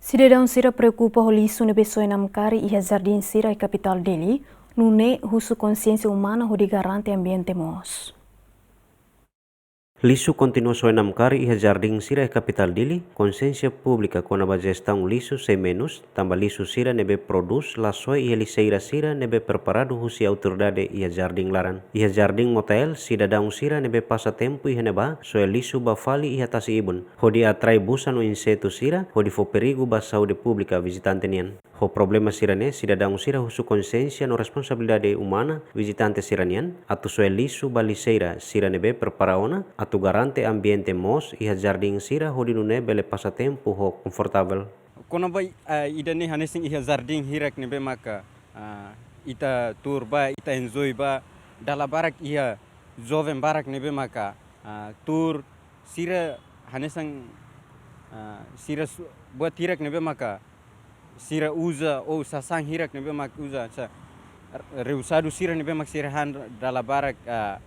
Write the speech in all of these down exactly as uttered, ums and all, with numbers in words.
Sidadaun sira preokupa ho lixu ne'ebé soe namkari iha jardín sira iha kapitál Dili, nune'e husu konsiénsia umana hodi garante ambiente moos. Lixu kontinua soe namkari iha jardín sira iha kapitál Dili, konsiénsia públika kona-ba jestaun lixu sei menus, tanba lixu sira ne'ebé prodús la soe iha lixeira sira ne'ebé preparadu husi autoridade iha jardín laran. Iha jardín Motael, sidadaun sira ne'ebé pasa tempu iha ne'ebá soe lixu ba fali iha tasi-ibun, hodi atrai busa no insetu sira, hodi fó perigu ba saúde públika vizitante nian. Ho problema sira-ne'e, sidadaun sira husu konsiénsia no responsabilidade umana vizitante sira-nian, atu soe lixu ba lixeira sira ne'ebé prepara ona, atu garante ambiente moos iha jardín sira hodi nune'e bele pasa tempu ho konfortavel. Kona-ba, eh, ida-ne'e hanesan iha jardín hirak ne'ebé maka, ah, ita tuur ba, ita enjoy ba, dala barak iha joven barak ne'ebé maka, ah, tuur sira hanesan, ah, sira su-, buat hirak ne'ebé maka sira uza, ou sasán hirak ne'ebé mak uza, sa, re-, reusadu sira ne'ebé mak sira han dala barak, ah,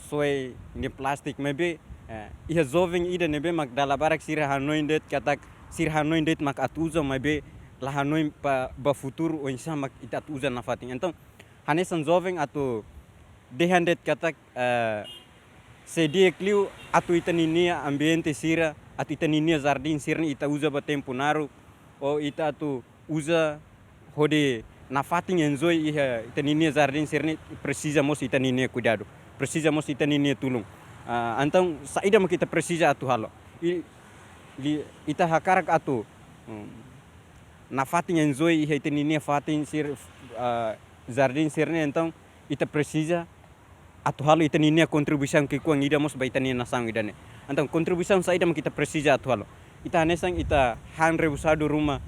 soe nia plástiku maibé, eh, iha joven ida ne'ebé mak dala barak sira hanoin de'it katak, sira hanoin de'it mak atu uza maibé la hanoin ba, ba futuru oinsá mak ita atu uza nafatin. Entaun, hanesan joven atu dehan de'it katak, eh, sei di'ak liu atu ita-ninia ambiente sira, atu ita-ninia jardín sira-ne'e ita uza ba tempu naruk, ou ita atu uza hodi nafatin enjoy iha ita-ninia jardín sira-ne'e presiza mós ita-ninia kuidadu, presiza mós ita-ninia tulun. Ah, entaun saida mak ita presiza atu halo? I, li, ita hakarak atu, hmm, nafatin enjoy iha ita-ninia fatin sira, ah, jardín sira-ne'e, entaun ita presiza atu halo ita-ninia kontribuisaun ki'ikoan ida mós ba ita-nia nasaun ida-ne'e. Entaun kontribuisaun saida mak ita presiza atu halo? Ita hanesan ita han reusadu ruma,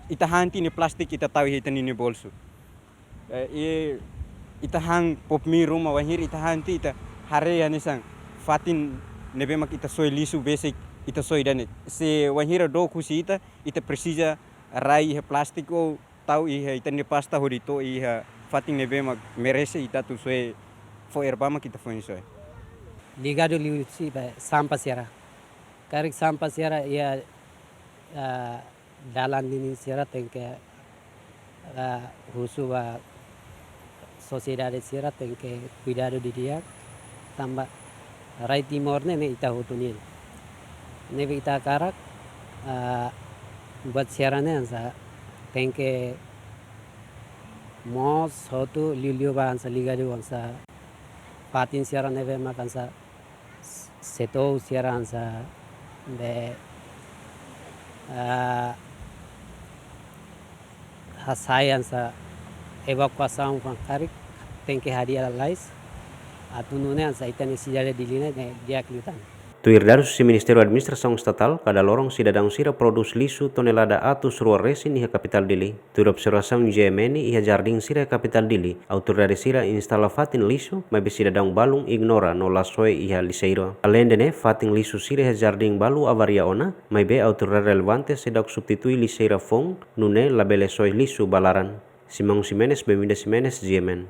ita han tiha nia plástiku ita tau iha ita-ninia bolsu. Eh, i ita han pop mie ruma, wainhira ita han tiha ita haree hanesan fatin ne'ebé mak ita soe lixu besik ita soe ida-ne'e. Se wainhira dook husi ita, ita presiza rai iha plástiku ou tau iha ita-nia pasta hodi to'o iha fatin ne'ebé mak merese ita atu soe, fó erba mak ita foin soe. Ligadu liuhusi ba sampah sira. Karik sampah sira iha, ah, dalan ninin sira tenke, ah, husu ba sosiedade sira tenke kuidadu didi'ak, tanba rai Timor ne'e, ne'e ita hotu nian. Ne'ebé ita hakarak, ah, buat sira-ne'e hanesan tenke moos hotu liuliu ba hanesan ligadu hanesan fatin sira ne'ebé mak hanesan setór sira hanesan be, ah, hasai hanesan evakuasaun fa'an karik tenke hadi'a lalais. Atu nune'e hanesan ita-nia sidade Dili ne'e di'ak liután. Tuir dadus husi Ministériu Administrasaun Estatál, kada loron sidadaun sira prodús lixu tonelada atus rua resin iha kapitál Dili. Tuir observasaun G M N iha jardín sira iha kapitál Dili, autoridade sira instala fatin lixu, maibé sidadaun balun ignora no la soe iha lixeira. Aleinde ne'e, fatin lixu sira iha jardín balu avaria ona, maibé autoridade relevante seidauk substitui lixeira foun, nune'e labele soe lixu ba laran. Simão Ximenes, Benvinda Ximenes, G M N.